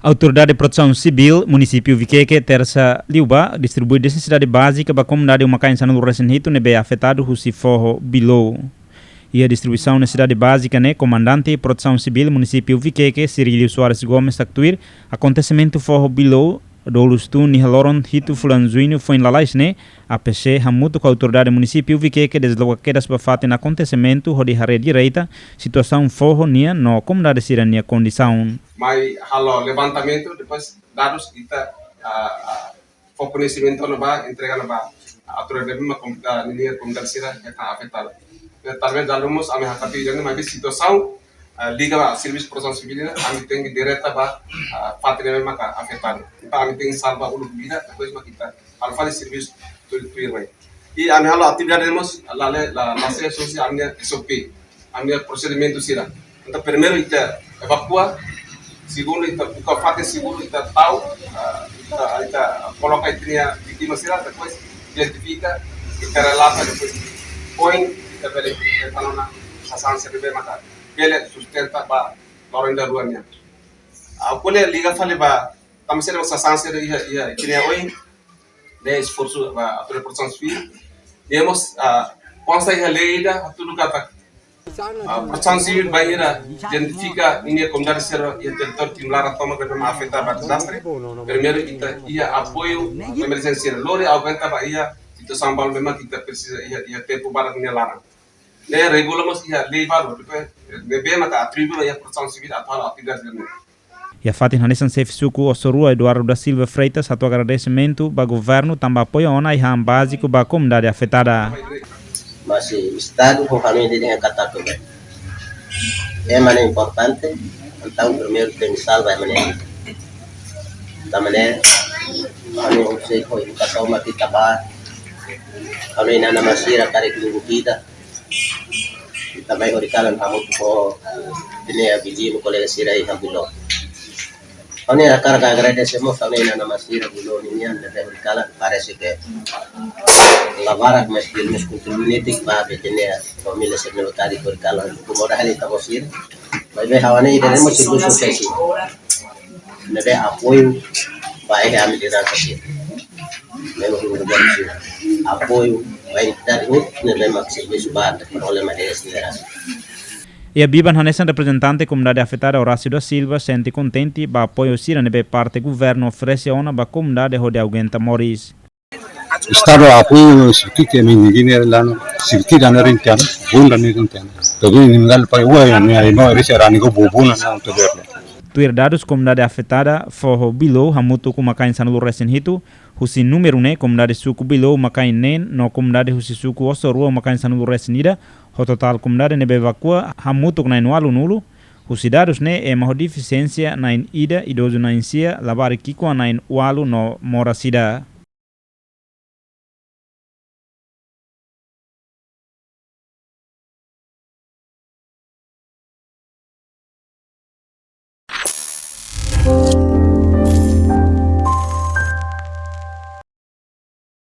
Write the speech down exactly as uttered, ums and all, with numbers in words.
Autoridade Protesaun Sivíl Munisípiu Vikeke, tersa liubá, distribui nesesidade bázika ba komunidade uma-kain sanulu-resin-hitu ne'ebé afetadu husi foho Bilou. Iha distribuisaun nesesidade bázika ne'e, Komandante Protesaun Sivíl Munisípiu Vikeke, Cirílio Soares Gomes, haktuir akontesimentu foho Bilou, doulus tun iha loron hitu fulan-juñu foin lalais ne'e, A P C hamutuk ho autoridade munisípiu Vikeke dezloka kedas ba fatin akontesimentu hodi haree direta situasaun foho nian no komunidade sira-nia kondisaun. Mai halo levantamentu, depois dadus ita, ah, ah, fó koñesimentu ona ba, entrega ona ba, ah, autoridade mak kom-, ah, ninia komunidade sira hetan afetadu. Ya, talvez dala ruma mós ami haktuir ona, maibé situasaun, ah, liga ba servisu Protesaun Sivíl nian, ami tenke direta ba, ah, fatin ne'ebé maka afetadu. Entaun ami tenke salva uluk vida, depois mak ita halo fali servisu tuir, tuirmai. I ami halo atividade mós, la, la, la, la sesuai husi ami-nia S O P, ami-nia prosedimentu sira. Entaun primeiru ita evakua, segundu ita buka fatin seguru, ita tau, ah, ita, ita koloka ita-nia vítima sira, depois identifika, ita relata, depois poin, ita bele, ita nona sasán sira ne'ebé maka bele sustenta ba loron ida rua nian. Ah, ko'alia liga fali ba, tanba sira sasán sira iha, iha, ita-nia oin, ne'e esforsu ba autoridade Protesaun Sivíl. Temos, ah, konsta iha lei ida hatudu katak, ah, Protesaun Sivíl bainhira identifika ninia komunidade sira iha territóriu Timor laran tomak ne'ebé mak afeta ba dezastre. Primeiru ita iha apoiu emerjénsia sira. Lori aguenta ba iha situasaun balu ne'ebé mak ita presiza iha, iha tempu badak nia laran. Ne'e regula mós iha lei balu, depois, eh, ne'ebé maka atribui ba iha Protesaun Sivíl atu halo atividade ne'e. Iha fatin hanesan, xefe suku Osorua, Eduardo da Silva Freitas, hato'o agradesimentu ba governu tanba apoiu ona iha an báziku ba komunidade afetada. Mas Estadu ho família dehan katak ema ne'e importante, entaun primeiru tenke salva ema ne'e. Tanba ne'e, ami husi edukasaun mak ita ba, ami inan-aman sira karik lubuk ida, ita mai horikalan hamutuk ho ita-nia viziñu kolega sira iha Bilou. Ami hakarak agradese mós ami inan-aman sira Bilou ninian ne'ebé horikalan, parese ke la barak, mas pelo menos kontribuir netik ba ita-nia família sira ne'ebé karik horikalan. Komoda hali ita mós sira. Maibé ha'u hanoin ida-ne'e mós servisu sesi ne'ebé apoiu ba iha ami lideransa sira. Memang guru guru sira. Apoiu ba ita dari hut ne'ebé mak servisu ba problema de sira. Iha biban hanesan, reprezentante komunidade afetada, Horácio da Silva, sente kontente ba apoiu sira ne'ebé parte governu oferese ona ba komunidade hodi aguenta moris. Estadu apoiu sirkike mi nigine lano, sirkida na rintiana, bunda ni rintiana. Tobi ni ngal pa ua ya ni ai no risa rani ko bubuna na to berlo. Tuir dadus, komunidade afetada foho Bilou hamutuk uma-kain sanulu-resin-hitu, husi númeru ne'e komunidade suku Bilou uma-kain neen no komunidade husi suku Osorua uma-kain sanulu-resin-ida, ho totál komunidade ne'ebé evakua hamutuk na'in ualunulu, husi dadus ne'e ema ho defisiénsia na'in ida, idozu na'in sia, labarik ki'ikoan na'in ualu no moras ida.